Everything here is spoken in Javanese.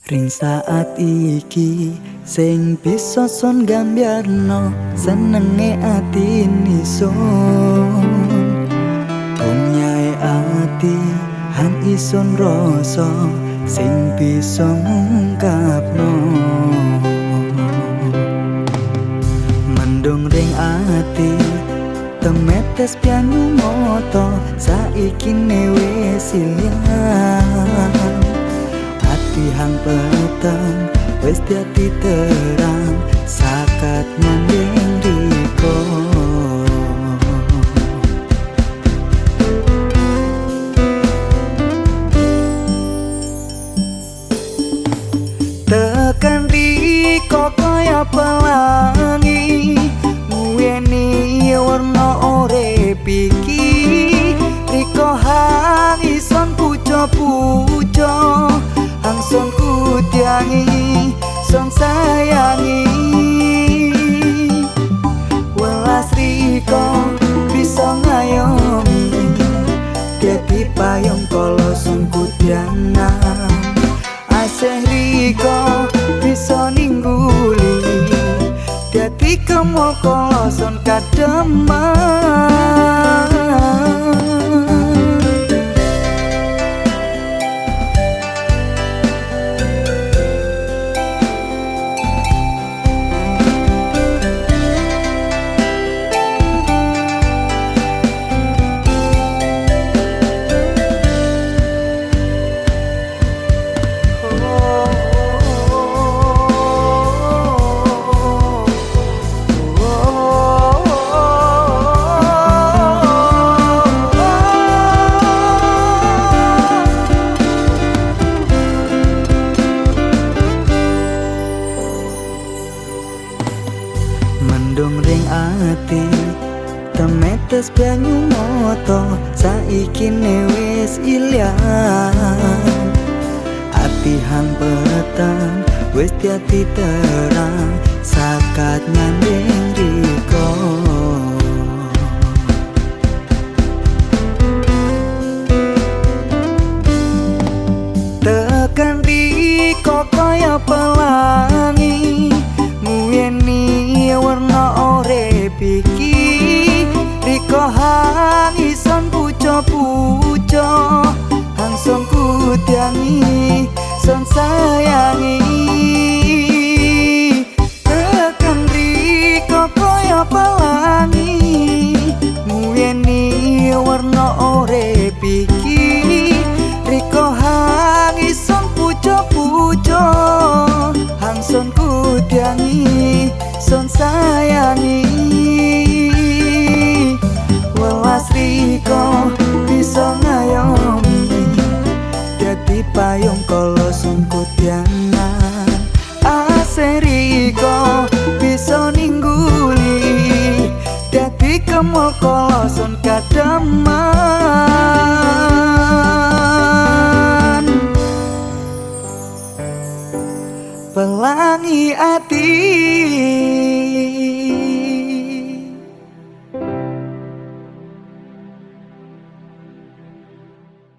Ring saat iki sing bisa son gambyarno senenge ati ison. Punyae ati hang ison rasa sing bisa ngungkapno. Mendung ring ati temetes banyu mata saiki wis ilang. Ati hang peteng wis dadi terang sakat nyanding riko. Tekan riko kaya pelangi nguweni warna urip iki. Riko hang ison puco-puco hang son kutiangi son sayangi. Welas riko bisa ngayomi dadi payung kala son kutianan. Asih riko bisa ningguli dadi kemo kala son kademan. Mendung ring ati temetes banyu mata saiki wis ilang. Ati hang peteng wis dadi terang sakat nyanding riko. Tekan riko kaya pelangi nguweni warna urip iki. Riko hang ison puco-puco hang son kutiangi son sayangi. Tekan riko kaya pelangi nguweni warna urip iki. Riko hang ison puco-puco hang son kutiangi son sayangi. Welas riko bisa ngayomi dadi payung kala son kutianan. Asih riko bisa ningguli dadi kemo kala son kademan. Pelangi ati.